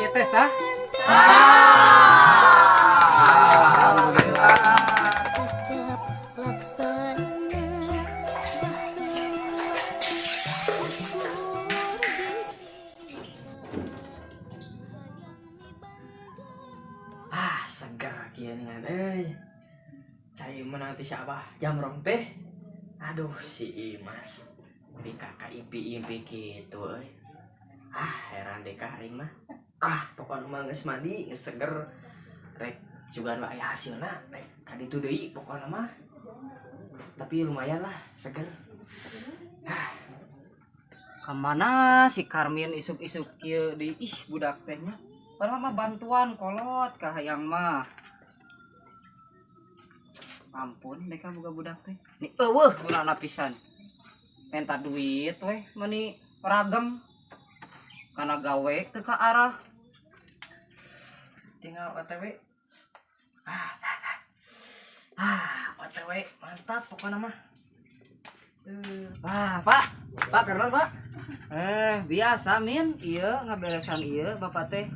teh sah? Alhamdulillah. Cecep laksana baheula ukur diri Ah, segar kieu ningan euy. Cai menang ti si Abah jamrong teh. Aduh, si Imas. Bi kakak impi-impi gitu euy. Ah, heran deh ka aing mah. Ah, pokokna mah geus mandi, geus seger. Rek juga nu aya hasilna, rek ka ditu deui pokokna mah. Tapi lumayan lah, seger. Kamana si Karmin isuk-isuk kieu di ih budak teh nya. Padahal mah bantuan kolot ka hayang mah. Ampun mereka boga budak teh. Ni eueuh gunana pisan. Menta duit weh meuni ragem. Kana gawe teu ka arah. Tinggal OTW. Ah, ah, OTW mantap pokoknya mah. Wah, Pak. Pak, keren, Pak. Biasa Min, ieu ngaberesan ieu bapak teh.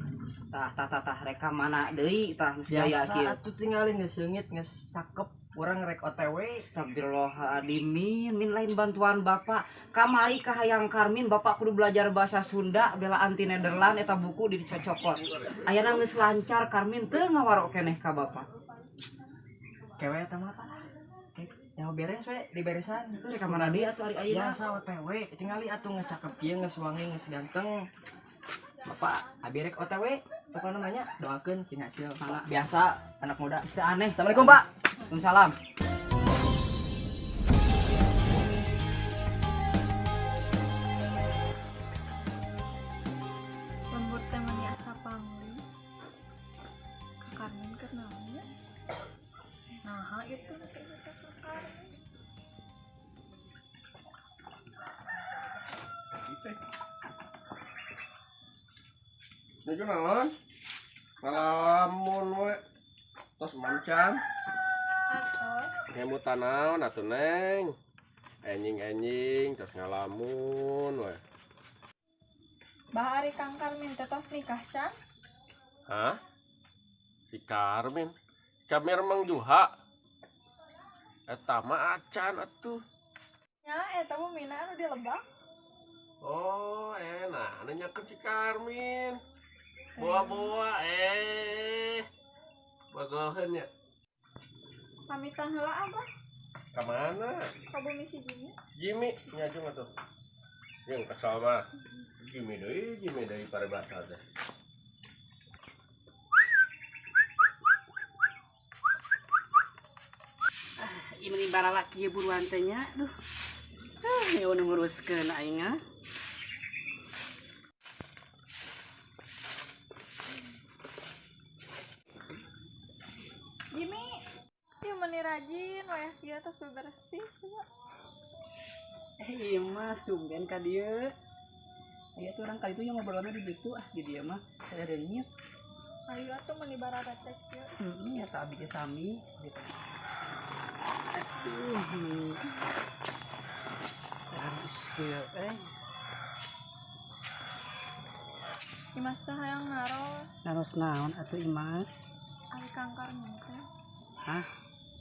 Tah tah tah tah rek ka mana deui tah geus gaya Biasa kieu. atuh tinggalin geus seungit, geus cakep. Urang rek OTW. Astagfirullahaladzim, Min, Min lain bantuan bapak. Kamari kahayang Karmin, bapak kudu belajar bahasa Sunda, bela anti Nederland, eta buku dicocokot. Ayana geus lancar Karmin teu ngawaro keneh ka bapak. Kewe eta mah apa? Yang beres we, diberesan. Itu rek ka mana deui atuh ari ayeuna? Biasa OTW, tingali atuh geus cakep kieu, geus wangi, geus ganteng. Bapak, abi rek OTW, pokoknya namanya doakeun cing hasil. Mangga. Biasa anak muda. Geus teu aneh. Assalamualaikum, Pak. Waalaikumsalam. Lembur teh mani asa pangling. Ka Karmin keur naon nya? Naha itu teh ka Karmin. Nuju naon? Ngalamun we. Tos mancan. Atos. Ngemutan naon atuh Neng? Enjing-enjing tos ngalamun we. Bah ari Kang Karmin teh tos nikah can? Hah? Si Karmin. Kamir Mang Juha. Eta mah acan atuh. Nya eta mah mina anu di Lebak. Oh, enak. Nanyakeun si Karmin. Boa-boa Bagoheun ya. Pamitan heula Abah. Ka mana? Ka bumi si Jimmy. Jimmy nyajung atuh. Jeung kesal mah. Jimmy deui paribasa teh. Ieu meni baralaki buruan teh nya. Duh. Ah, ieu nu nguruskeun aing ah. Jimmy, ieu meni rajin wayah kieu tos bebersih coba. Iya mas, tumben ka dieu. Aya tuh orang kali itu yang ngobrolnya di ditu ah, di dieu mah sareungit. Ayo atuh meni bararetek kieu. Heeh, ya abdi ge sami gitu. Aduh, meni. Habis kieu eh. Imas teh hayang naros. Naros naon atuh Imas? Ari Kang Karmin teh. Hah?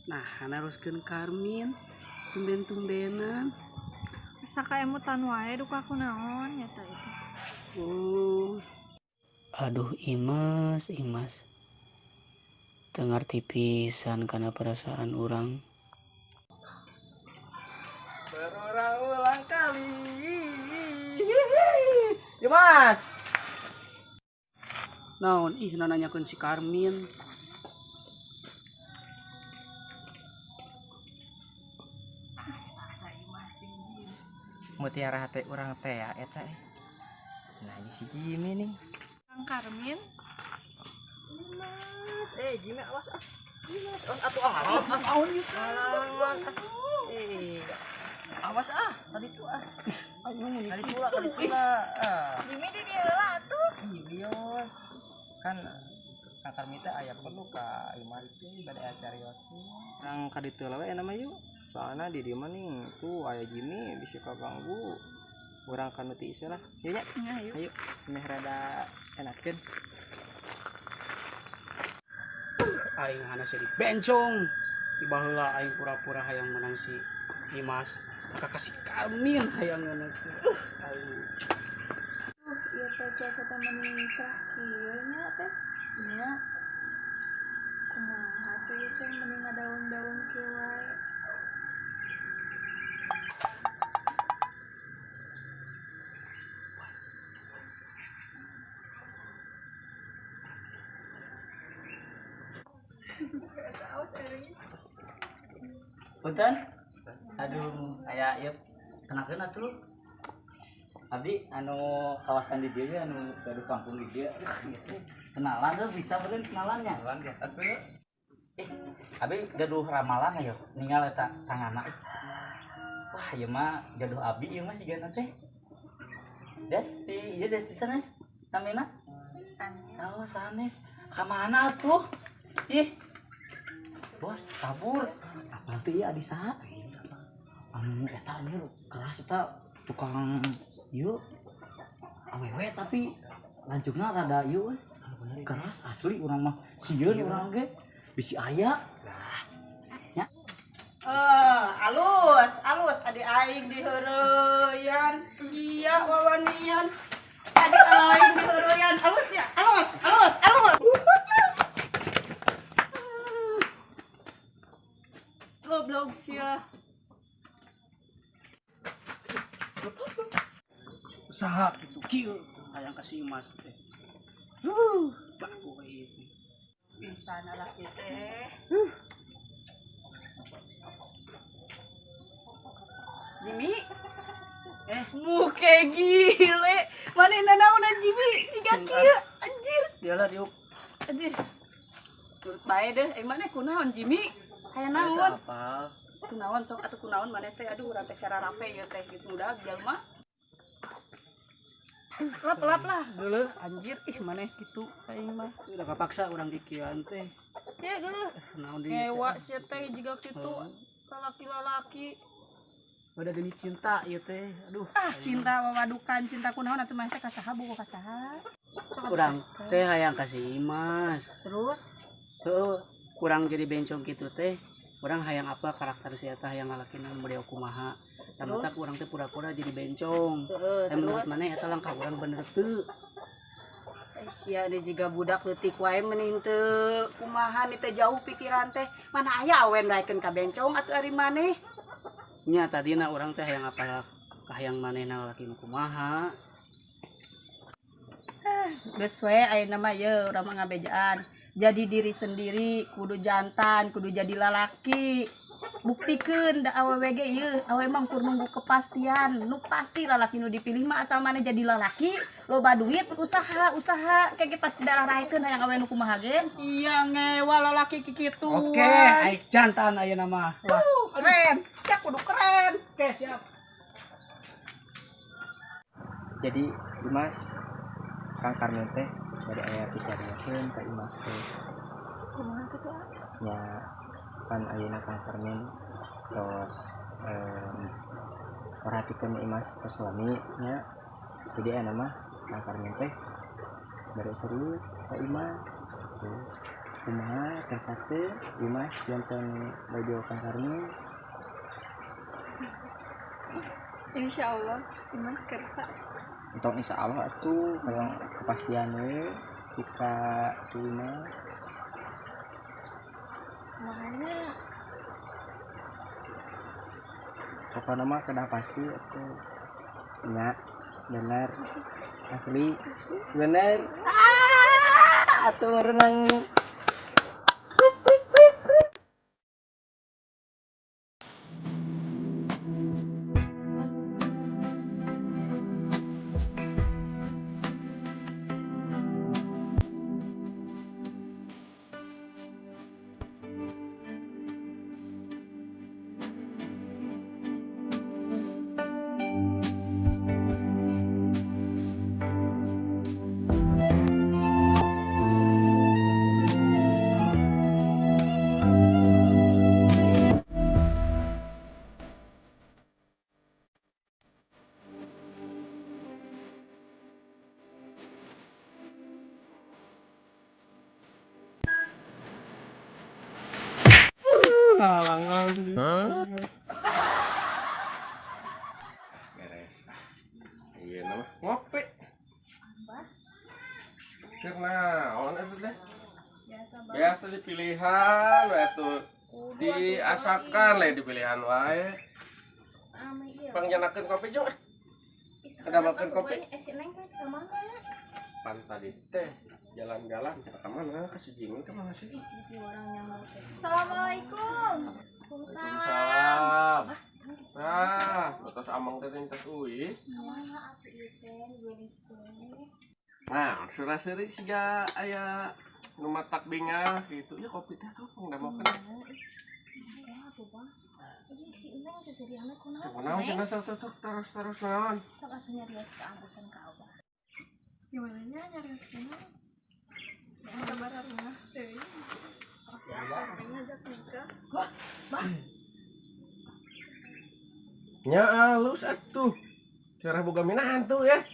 Nah, naroskeun Karmin. Tumben-tumbenan. Asa kaemutan wae duka kunaon nya teh itu. Oh. Aduh Imas, Imas. Teu ngarti pisan kana perasaan urang. Berulang-ulang kali. Ya, Mas. Naon ih nanyakeun si Karmin. Mutiara hati urang teh ya eta. Nah, ini si Jimmy nih. Kang Karmin. Mas, Jimmy awas ah. Mas, awas atuh ah. Awas ah. Awas ah, tadi tuh ah. Tadi tuh lah, tadi tuh lah. Ah. Jimmy di dieu heula atuh. Ih, bios. Kan Kang Karmin teh aya perlu ka Imas teh bade aya carios. Nang ka ditu lah we nama yuk. Soalna di dieu mah ning tuh aya Jimmy bisi kaganggu. Urang ka nu tiis we lah. Ieu nya. Nya, ayo. Ayo, meh rada Enakeun. Aing hana jadi bencong. Di baheula aing pura-pura hayang menang si Imas. Kakak si Karmin hayang menang. Aing. Ieu teh cuaca teh meni cerah kieu nya teh. Nya. Kumaha tuh ieu teh meni ngadaun-daun kieu wae. Punten. Aduh, aya ieu kenakeun atuh. Abdi anu kawasan di dieu anu gaduh kampung di dieu. Kenalan tuh bisa beureun kenalannya. Kenalan biasa tuh. Abi gaduh ramalan ayo ninggal eta tanganna. Wah, ieu mah gaduh abi ieu mah sigana teh. Desti, ieu Desti sanes namina? Sanes. Oh, sanes. Ka mana atuh? Ih. Bos, kabur. Apal teh ieu adi saha? Anu eta ieu keras eta tukang ieu awewe tapi lancungna rada ieu euy. Keras asli urang mah sieun urang ge bisi aya. Lah. Nya. Alus, alus adi aing diheureyan sia wawanian. Adi aing diheureyan alus ya, alus, alus, alus. Goblok sia. Usaha gitu kieu hayang ka si Imas teh. Bagus ieu teh. Bisa lalaki teh. Jimmy? Muke gile. Manehna naonan Jimmy? Jiga kieu anjir. Dialah diuk. Anjir. Turut bae deh, maneh kunaon Jimmy? Aya naon? Apa? Kunaon sok atuh kunaon maneh teh aduh urang teh cara rape ieu teh geus mudah jalma. Lap-lap lah. Geuleuh anjir ih maneh kitu aing mah. Udah kapaksa urang dikieuan teh. Ya geuleuh. Naon deui? Ngewa sia teh jiga kitu. Lalaki-lalaki. Udah demi cinta ieu teh. Aduh. Ah, cinta wawadukan, cinta kunaon atuh maneh teh ka saha buku ka saha? Urang teh hayang ka si Imas. Terus? Heeh, kurang jadi bencong kitu teh. Urang hayang apa karakter si eta hayang ngalakina model kumaha. Ternyata urang teh pura-pura jadi bencong. Heeh, menurut maneh eta langkah urang bener teu? Sia deui jiga budak leutik wae meuning teu kumaha ni teh jauh pikiran teh. Mana aya awen raikeun ka bencong atuh ari maneh. Nya tadina urang teh hayang apa kahayang manehna lalaki nu kumaha. Geus we ayeuna mah ye urang mah ngabejaan. Jadi diri sendiri, kudu jantan, kudu jadi lalaki. Buktikeun da awewe ge ieu, awewe mah kur nunggu kepastian. Nu pasti lalaki nu dipilih mah asal maneh jadi lalaki, loba duit, usaha, usaha, kege pasti darah raikeun hayang awewe nu kumaha ge. Sia ngewa lalaki kikitu. Oke, aing jantan ayeuna mah. Wah, keren. Siap kudu keren. Oke, siap. Jadi Imas Kang Karmin teh bade aya picarieun ka Imas teh. Kumaha kitu ah? Nya pan ayeuna Kang Karmin tos perhatikeun Imas tos suami nya. Jadi ayeuna mah Kang Karmin teh bade serius ka Imas. Tuh. Kumaha kersa teh Imas janten bojo Kang Karmin? Insya Allah Imas kersa. Entong insya Allah atuh hayang kepastian we kita terima. Makanya pokoknya mah kedah pasti atuh nya bener asli bener atuh merenang. Ngalangan. Beres. Iya nama ngopi. Keur naon eta teh? Biasa dipilihan we atuh. Diasakan lah dipilihan wae. Pangjanakeun kopi jung. Kedamelkeun kopi. Si Neng teh ka mana? Pan tadi teh jalan-jalan ke mana ke si Jimmy ke mana sih? Assalamualaikum. Waalaikumsalam. Nah, atas amang teh tas uih. Kumaha atuh ieu teh geulis teh? Nah, surah-seri siga aya nu matak bingah gitu. Ya kopi teh tuh pangdamelkeun. Atuh, Bang. Ih, si Neng seseriana kunaon? Kunaon cenah tuh terus naon? Sok atuh nyarios ka ambusan ka Abah. Gimana nya nyariosna? Sabar rumah teh. Wah, Bah. Nya alus atuh. Cara boga minantu ya.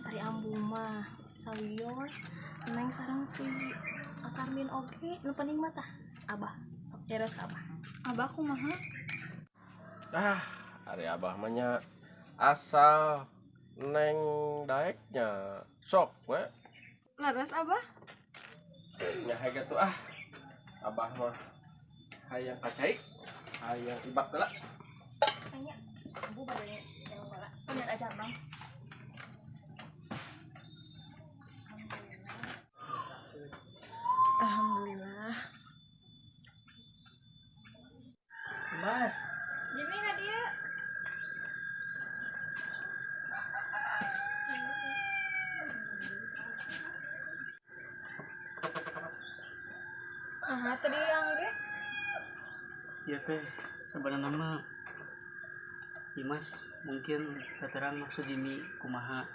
Ari ambu mah sawios Neng sareng si Karmin oge nu penting mah tah Abah. Sok nyarios ka Abah. Abah kumaha? Ah, ari Abah mah nya asal Neng daeknya sok we. Laras Abah? Nya haga tuh ah. Abah mah hayang kacai, hayang ibak heula. Anya, ambu bade yang heula. Lihat aja Bang. Alhamdulillah. Mas. Jimmy ka dieu. Aha, tadi yang ge. Iya teh, sebenarnya mah Imas mungkin terang maksud Jimmy kumaha.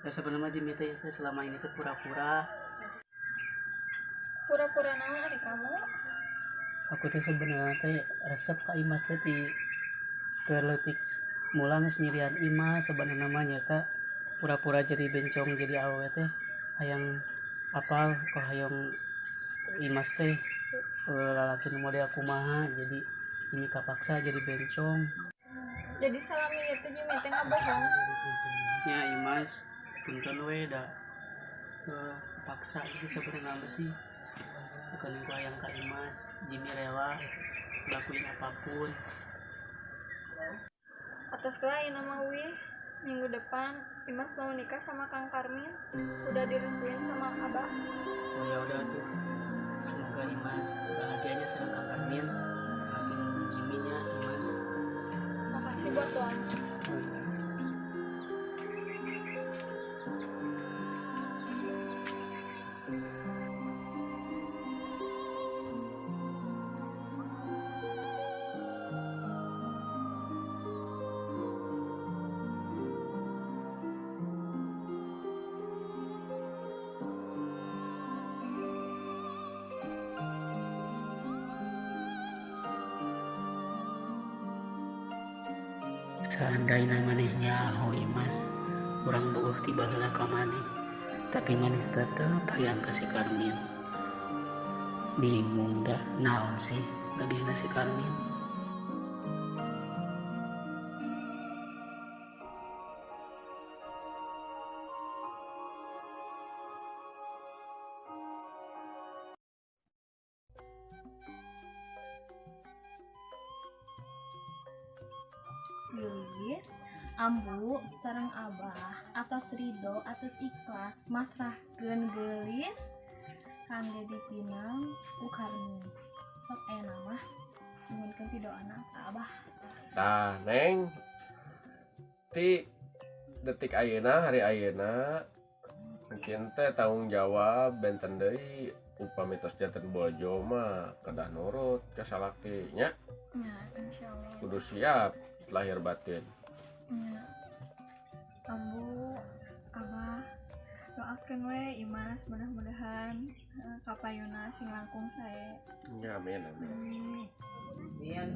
Ya sebenarnya Jimmy teh selama ini teh pura-pura. Pura-pura naon ari kamu? Aku teh sebenarnya teh resep ka Imas teh di keleutik mulang sendirian Imas sebenarnya mah nyata pura-pura jadi bencong jadi awewe teh hayang apal kok hayang Imas teh lalaki nu model kumaha jadi ini kapaksa jadi bencong. Jadi salami itu Jimmy teh ngabohong. Nya Imas punten we da kepaksa jadi sebenarnya mah sih bukan yang hayang ka Imas, Jimmy rela lakuin apapun. Atos lah nama wih, minggu depan Imas mau nikah sama Kang Karmin, udah direstuin sama Abah. Oh ya udah tuh, semoga Imas bahagianya sama Kang Karmin, maafin Jimmy-nya Imas. Makasih buat doanya. Seandainya maneh nyaho Imas, urang bogoh tiba heula ka maneh, tapi maneh tetep hayang ka si Karmin. Bingung dah, naon sih lebihna si Karmin. Gelis, ambu, sareng Abah, atos ridho, atos ikhlas, masrahkeun geulis kangge dipinang ku Karmin. Sok aya nama nyuhunkeun pidoana ka Abah. Tah, Neng. Ti detik ayeuna, hari ayeuna mungkin teh tanggung jawab benten deui upami tos janten bojo mah kedah nurut ka salaki nya. Ya, insyaallah. Kudu siap lahir batin. Ya. Ambu, Abah, doakeun we Imas mudah-mudahan kapayuna sing langkung sae. Ya, amin amin. Min,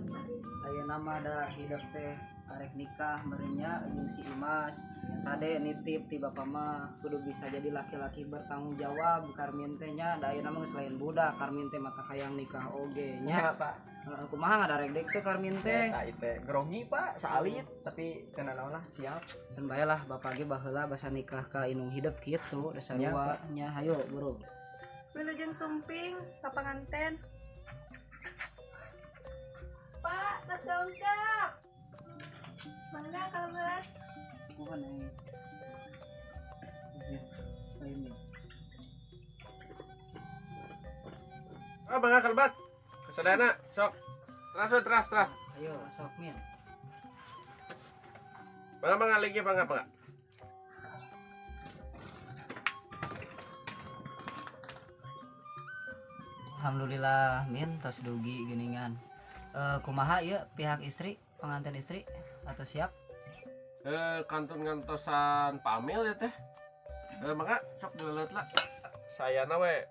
ayeuna mah da hidup teh Arek nikah merenya jeung si Imas. Kade nitip ti bapak mah kudu bisa jadi laki-laki bertanggung jawab Karmin teh nya, da ayeuna mah geus lain budak, Karmin teh mata hayang nikah oge nya. Ya, Pak. Heeh, kumaha ngadarek teh Karmin teh? Eta ieu teh grogi, Pak, saalit tapi teu nanaon lah, siap. Keun bae lah bapak ge baheula basa nikah ka indung hidup kitu da sarua nya, hayo buru. Wilujeng sumping ka panganten. Pak, tos dongkap. Mangga kalebet. Bukan eh. Ya, ayo Min. Ah, bangga kalbat. Kasadana, sok. Teras we, teras, teras. Ayo sok Min. Bangga bangga lagi bangga bangga. Alhamdulillah Min tos dugi geuningan. Kumaha ieu pihak istri, pengantin istri atau siap? Kantun ngantosan pamil ya teh. Mangga sok dileuleut lah. Sayana we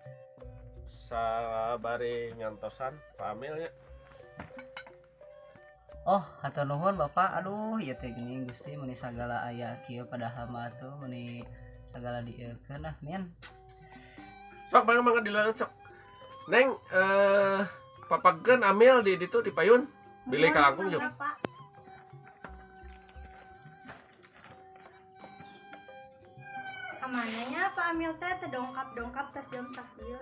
sabari ngantosan pamil nya. Oh, hatur nuhun Bapak. Aduh, ieu teh geuning Gusti meuni sagala aya kieu padahal mah tuh meuni sagala dieukeun ah Min. Sok mangga mangga dileuleut sok. Neng papageun amil di ditu di payun. Bilih kalangkung jeung. Mangga, Pak. Kamana nya Pak Amil teh teu dongkap-dongkap tos jam sakieu.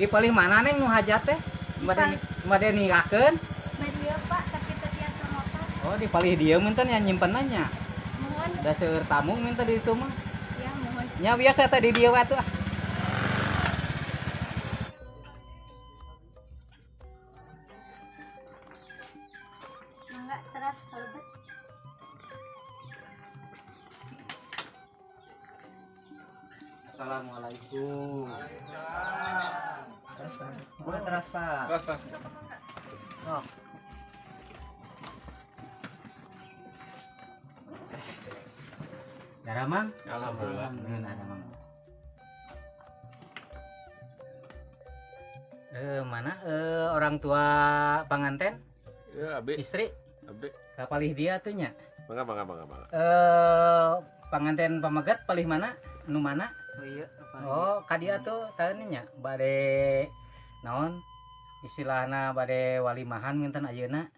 Di palih mana Neng nu hajat teh? Bade nikahkeun? Bade dieu Pak, tapi teu tiasa motor. Oh, di palih dieu menten nya nyimpenna nya. Muhun. Da seueur tamu minta di ditu mah. Ya, muhun. Nya biasa teh di dieu we atuh. Mangga teras kalebet. Assalamualaikum. Waalaikumsalam. Teras Pak. Teras, teras. Sok. Daramang? Alhamdulillah. Alhamdulillah Mang. Mana orang tua panganten? Ya, abi. Istri? Abdi. Kapalih dia tuh nya. Mangga mangga mangga mangga. Panganten pameget palih mana? Nu mana? Oh iya. Oh, ka dia tuh taeun nya bade naon? Istilahna bade walimahan minten ayeuna.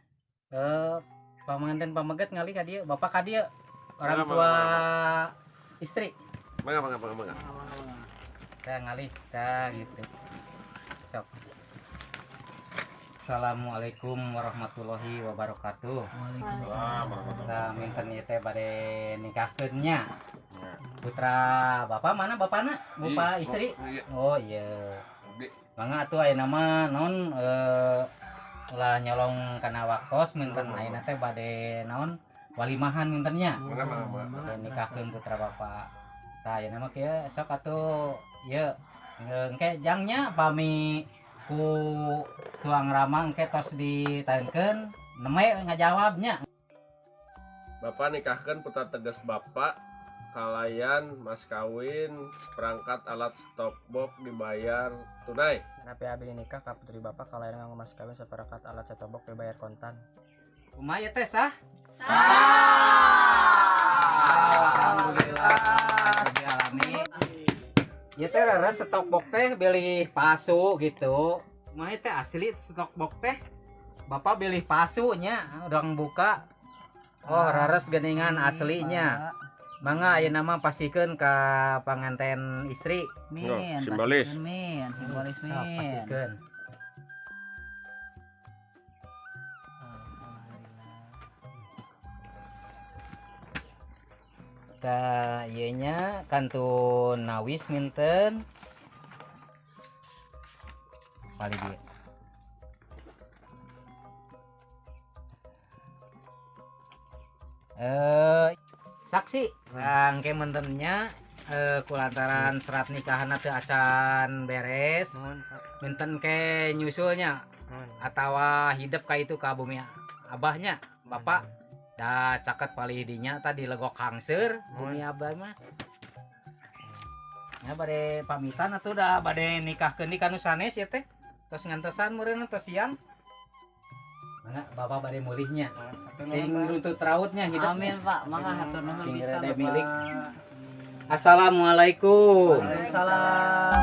Panganten pameget ngali ka dieu, bapak ka dieu. Orang tua istri. Mangga mangga mangga mangga. Tah ngalih, tah gitu. Sok. Assalamualaikum warahmatullahi wabarakatuh. Waalaikumsalam warahmatullahi. Tah minten ieu teh bade nikahkeun nya. Putra bapak mana bapana? Bapak istri? Oh iya. Mangga atuh ayeuna mah naon ulah nyolong kana waktos minten ayeuna teh bade naon walimahan minten nya. Mangga nikahkeun putra bapak. Tah ayeuna mah kieu sok atuh ieu engke jangnya pami ku tuang rama engke tos ditaenkeun neme ngajawabnya. Bapak nikahkeun putra tegas bapak kalayan mas kawin perangkat alat stop box dibayar tunai. Napi abi nikah ka putri bapak kalayan nganggo mas kawin saperangkat alat stop box dibayar kontan. Kumaha ieu teh sah? Sah. Alhamdulillah. Dialami. Ieu teh rere stop box teh bilih palsu gitu. Kumaha teh asli stop box teh? Bapak bilih palsu nya, urang buka. Oh, rares geuningan aslinya. Mangga ayeuna mah pasikeun ka panganten istri. Min, simbolis. Min, simbolis min. Pasikeun. Tah ieu nya kantun nawis minten. Palih dieu. Saksi engke mentennya kulantaran serat nikahna teu acan beres minten ke nyusulnya atawa hidup ka itu ka bumi abahnya bapak da caket palih dinya tadi legok hangseur bumi abah mah. Ya, bade pamitan atuh, da bade nikahkeun di kanu sanes ya teh. Tos ngantesan meureun, tos siang. Mangga, Bapak bade mulihnya. Sing runtut rautnya hidup. Amin, Pak. Mangga, hatur nuhun Sing bisa rede Bapak. milik. Assalamualaikum. Waalaikumsalam.